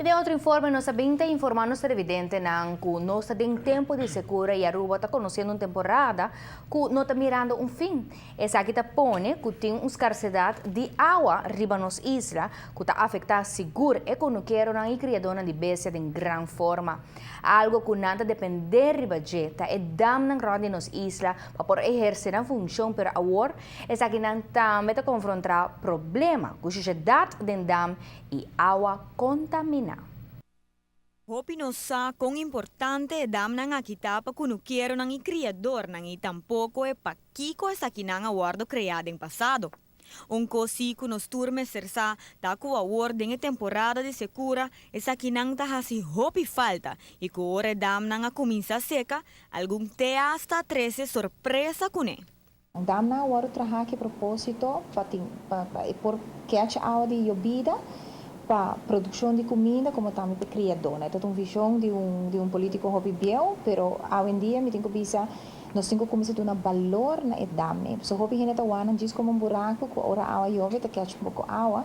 Den otro informe, nos a bin ta informa nos televidentenan cu nos ta den tempo di secura y Aruba ta conociendo un temporada cu no ta mirando un fin. Esaki ta pone cu tin un scarsedad di awa riba nos isla cu ta afecta sigur e cunukeronan y criadornan di bestia den gran forma. Algo cu nan ta depende riba dje ta e damnan rond di nos isla pa por eherce nan funcion, pero awor esakinan tambe ta confronta problema cu sushedad den dam y awa contamina. Hopi no sa con importante e damnan aki ta pa cunukeronan y criadornan y tampoco e pakico esakinan a wordo crea den pasado. Un cos si cu nos tur mester sa ta cu awor den e temporada di secura esakinan ta haci hopi falta y cu ora e damnan a cuminsa seca, algun te hasta a trece sorpresa cune. Damnan a wordo traha cu proposito pa tin pa e por catch awa di yobida pa produccion di cuminda como tambe pa criadornan. E ta un vision di un politico hopi bieu, pero awendia mi tin cu bisa nos tin cu cuminsa duna balor na e dam. So hopi hende ta wak nan djis como un buraco cu ora awa yobe ta catch un poco awa,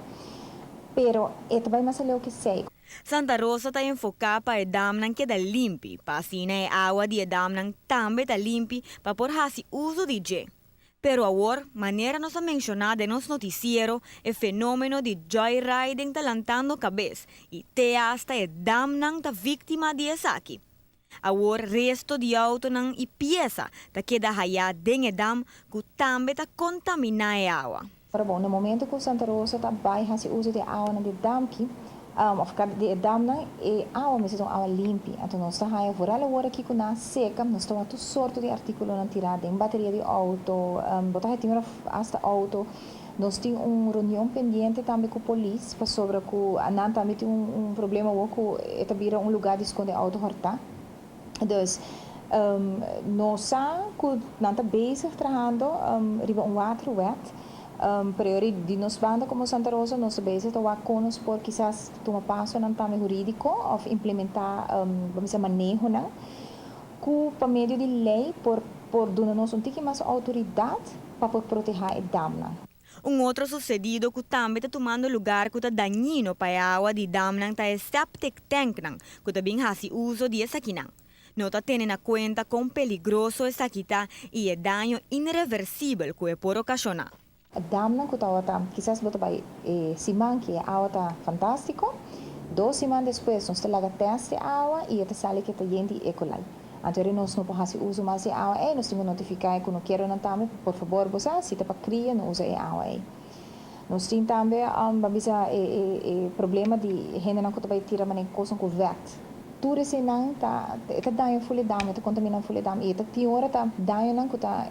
pero e ta bay mas aleu cu esey. Santa Rosa ta enfoca pa e damnan keda limpi, pa asina e awa di e damnan tambe ta limpi pa por haci uso di dje. Pero awor, manera nos a menciona den nos noticiero, e fenomeno di joyriding ta lantando cabes y te hasta e damnan ta victima di esaki. Awor resto di autonan y pieza ta keda haya den e dam cu tambe ta contamina e awa. Pero bon, na momento cu Santa Rosa ta bay haci uso di awa na di dam aki, of di damnan, e awa mester ta un awa limpi. Anto nos ta haya vooral awor aki cu nan seca, nos ta tur sorto di articulonan tira den bateria di auto, bo ta tin hasta auto. Nos tin un reunion pendiente tambe cu polis pasobra cu nan tambe tin un problema cu ta bira un lugar di sconde auto horta. Dus nos sa cu nan ta bezig trahando riba un waterwet. Pero di nos banda como Santa Rosa nos ta bezig ta wak con nos por kisas tuma pasonan tambe huridico of implementa ban bisa manehonan cu pa medio di ley por duna nos un tiki mas autoridad pa por proteha e damnan. Un otro sucedido cu tambe ta tumando lugar cu ta dañino pa e awa di damnan ta e septic tanknan, cu ta bin haci uso di esakinan. No ta tene na cuenta con peligroso esaki ta y e daño irreversibel cu e por ocasiona. Damnan cu ta kisas bo ta bay siman cu e awa ta fantastico. 2 siman despues nos ta laga test e awa y ta sali cu ta yen di E. coli. Anto nos no por haci uso mas di awa ey, nos tin cu notifica cunukeronan tambe, por fabor, bo si ta pa cria, no usa e awa ey. Nos tin tambe ban bisa e problema di hendenan cu ta bay tira mane cos cu vet. Tur eseynan ta daño full e dam, ta contamina full e dam. Y ta tin ora ta dañonan cu ta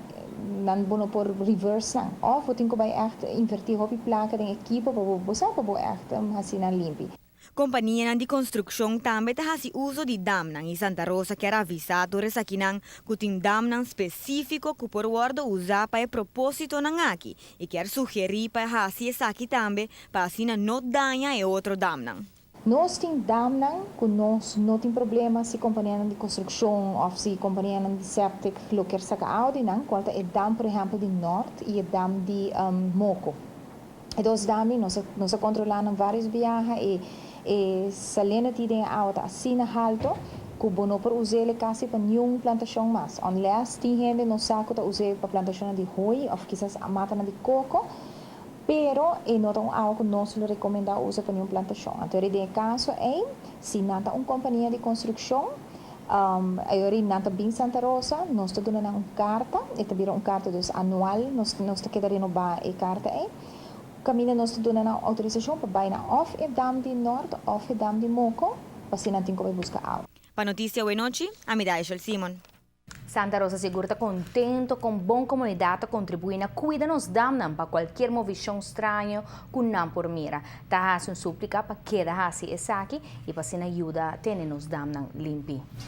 nan bo no por reverse nan. Of bo tin cu bay echt inverti hopi placa den ekipo pa bo sa pa bo echt haci nan limpi. Companianan di construccion tambe ta haci uso di damnan y Santa Rosa kier avisa tur esakinan cu tin damnan specifico cu por wordo usa pa e propositonan aki y kier sugeri pa haci esaki tambe pa asina no daña e otro damnan. Nos tin damnan cu nos no tin problema si companianan di construccion of si companianan di septic lo kier saca awa di nan, cual ta e dam, por ehempel, di Noord y e dam di Moko. E dos dam nos a controla nan varios biaha y e salinity den awa ta asina halto cu bo no por us'e casi pa ningun plantacion mas. Unless tin hende no sa cu ta us'e pa plantacion di hooi of kisas mata di coco, pero e no ta un awa cu nos lo recomenda usa pa ningun plantacion. Anto, den caso ey, si nan ta un compania di construccion, ey nan ta bin Santa Rosa, nos ta duna un carta, y ta bira un carta dus anual, nos ta keda renoba e carta ey. Caminda nos ta duna autorisacion pa bay na of e dam di Noord of e dam di Moko, pa asina nan tin cu busca awa. Pa Noticia Awenochi, ami ta Simon. Santa Rosa sigur ta contento cu bon comunidad ta contribui na cuida nos damnan pa cualkier movecion straño cu nan por mira. Ta haci un suplica pa keda haci esaki y pa asina yuda tene nos damnan limpi.